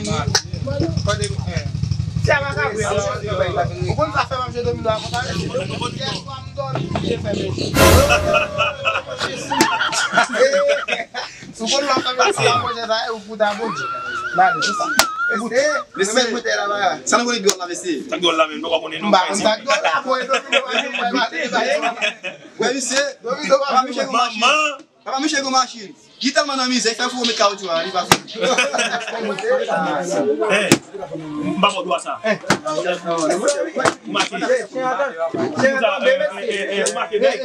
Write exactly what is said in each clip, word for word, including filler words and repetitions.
Ou konn sa fè m ap jwe domino a konsa, mesye? Yè swa m dòmi, m bliye fèmen je. Si w konn lè w fèmen je a, monchè, sa e ou pou ta Bondye. N ale, se sa. Mesye, sa nou konnen dwòl la, mesye? Sa dwòl la menm, nou pa konnen non. M pa konn sa dwòl la, bò, e domino a, domino a. Wè, mesye, domino a, domino a. Papa Michel gon machin. Li tèlman nan mizè, li fè foure met kawotchou a, li pa fini. Hey, m pa ba w dwa sa. Ou make. Ou make, nèg. Ou make, nèg.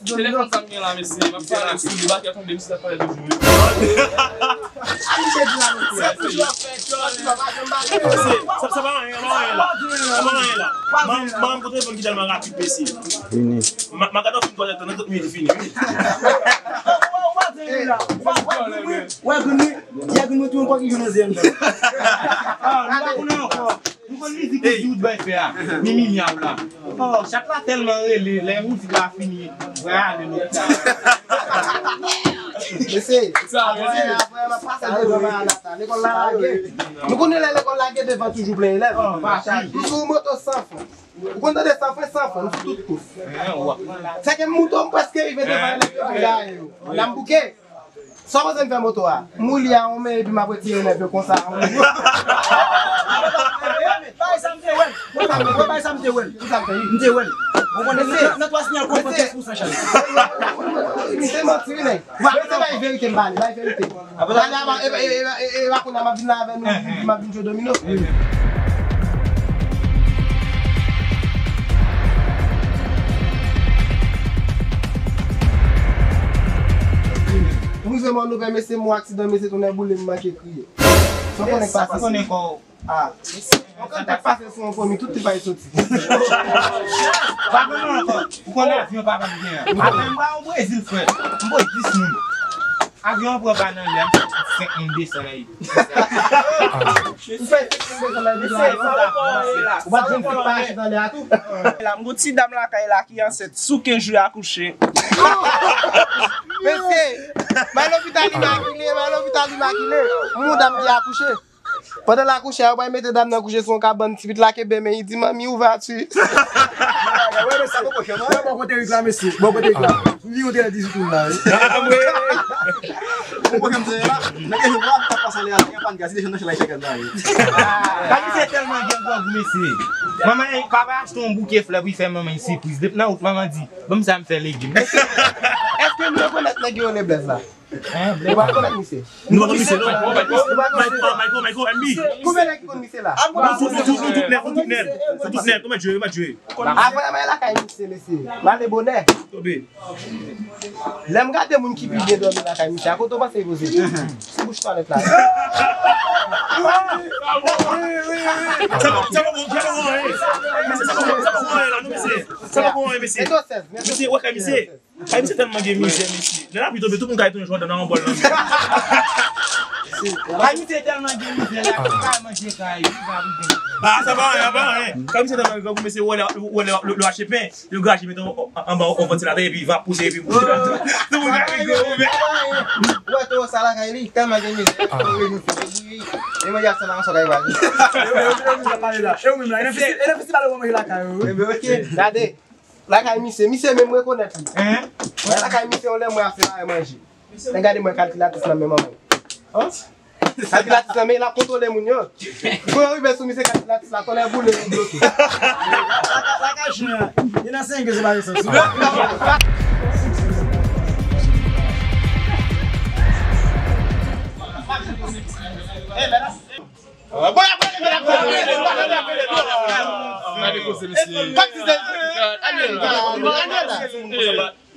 Telefòn sa m gen la, mesye. M ap pale sou li, bakè tonbe, misye ap pale toujou. Sa, sa pa anyen, sa pa anyen la. Sa pa anyen la. Man, man, kote telefòn ki tèlman rapid, mesye. Vini. Ma, ma gade w fin twalèt nan trant minit, fini, wi. Wè, grenn wi. Yè grenn wi, tou yon pòki jwenn nan zye m. Ah, nou pa konnen ankò. Nou konn mizik ou di ou t bay fè a. Mimi myaw la. Oh, chat la tèlman rele, lè mizik la fini, vre ale lopital. Mesye, apre, apre, m ap pase devan Maranata. Lekòl la lage. Nou konnen lè lekòl lage devan toujou plen elèv. Ou sou moto san fren. Ou konn tande san fren, san fren, nou sou tout kous. Sèke m moto, m prèske rive devan elèv yo, m gaye yo. La m bouke. Sa w panse m fè moto a? M woule a yon men epi m ap retire nèv yo konsa. Bay sa m te wè l. Wè bay sa m te wè l. M te wè l. Ou konnen nan, nan twa siyal konprann kenz pousan chaj. Se manti wi nèg. Mwen se bay verite m pale, bay verite. Pale a, e, e, e, e, e pa kounye a m ap vin la avè nou, m ap vin jwe domino. M rive mò nouvè mesye, m wè aksidan mesye, tonnè boule m manke kriye. Sa w konnen k pase? Konnen kò. Ah. Yon kantèk pase sou yon fomi, tout ti pay soti. Pa konnen ankò. Ou konnen avyon papa m gen an. Avyon m ba ou Brezil, frè. M voye dis moun. Avyon an pran pa nan lè, m fè senk moun desann nan epi. Ou fè senk moun desann nan epi. Ou pa t jwenn ti parachit anlè a tou. La, m gon ti dam lakay la ki ansent sou kenz jou akouche. Mesye, bay lopital imakile, bay lopital imakile. M gon dam ki akouche. Pandan l akouche a, yo pral mete dam nan kouche sou yon kabann, ti pitit la kenbe men, li di, "Manmi, ouverture." Wè, men sa poko fè, non? Wè, bò kote Erik la, mesye. Bò kote Erik la. M vin yon trè dizuit moun la, wi. Poko fè m se la. Nèg yo vwa, ta pase ale a, gen pann gaz, li desann nan chay la, li fè gaz la, wi. Kay misye tèlman gen gwòg, mesye. Manman, papa achte yon bouke flè pou l fè manman yon sipriz. Depi nan wout, manman di, "Ban m sa m fè legim." Mesye, èske nou rekonèt nèg yo rele Blaise la? Hein, ou pa konèt misye? Nou pa konn misye, non. Ou pa konn misye? Michael, Michael, M B. Konbyen nèg ki konn misye la? Non, tout, tout, tout, tout nèf, tout nèf. Tout nèf, kòman jwe, kòman jwe? Avan m al lakay misye, mesye. M ale bonè. Tobe. Lè m gade moun ki pi byen dòmi lakay misye, a kote w panse li poze? Sou bouch twalèt la. Sa pa, sa pa bon, sa pa bon, hein. Mesye, sa pa bon, sa pa bon, hein, la, non, mesye. Sa pa bon, hein, mesye. Mesye, wè kay misye. Kay misye tèlman gen mizè, mesye. Lè lapli tonbe, tout moun kay tounen Jòdan nan yon bòl nan men. Kay misye tèlman gen mizè, la, li pa manje kay, li pa bouke. Ah, sa pa anyen, sa pa anyen. Kay misye tèlman gen grangou, mesye, ou wè lè, ou wè lè, lè, lè achte pen, yo graje mete an, an, anba yon vantilatè, epi va pouse, epi pouse. Tout moun kay gen gwo mizè. Ou wè towo sa lakay li, tèlman gen mizè. E mwen, y ap sa nan sòkay pa li. E ou menm la, e nan festi-, e nan festival ou manje lakay ou, wi. Gade. Lakay misye, misye menm rekonèt li. Mwen lakay misye yon lè mwen ap fè manje. Mwen gade mwen kalkilatris nan men manman. Kalkilatris nan men, l ap kontwole moun yo. Kou yo rive sou misye kalkilatris la, tonnè boule, li bloke. Lakay, lakay chen an, li nan senk se pa esans.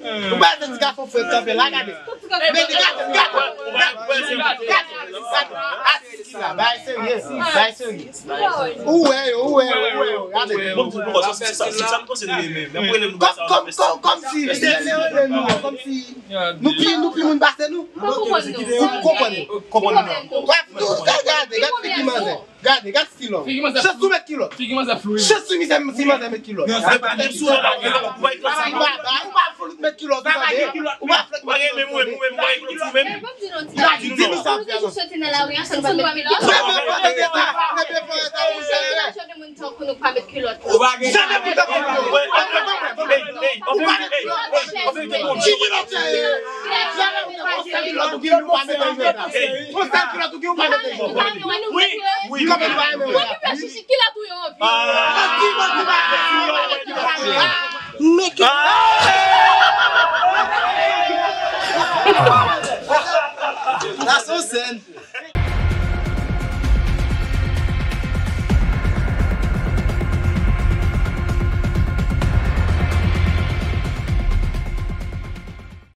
Ou pa se ti gason frèt kanpe la, gade. Men li gade, gade, gade, gade, gade, atis la, bay serye, bay serye. Ou wè yo, ou wè yo, ou wè yo, gade. Kòm, kòm, kòm, kòm si, kòm si nou pi, nou pi moun pase nou. Ou konprann nou. Konprann nou. Gade, gade, gade figi manzè. Gade, gade stil ou. Chans ou met kilòt. Chans ou mizè si manzè met kilòt. Ou pa, ou pa fout met kilòt, ou tande? Ou pa fout met kilòt, ou tande? Ou pa fout met kilòt. Di nou sa, di nou sa. Janm pou ta konn sa. Janm pou ta konn sa. Wi, wi. Manti, manti, manti. Sa se yon sèn.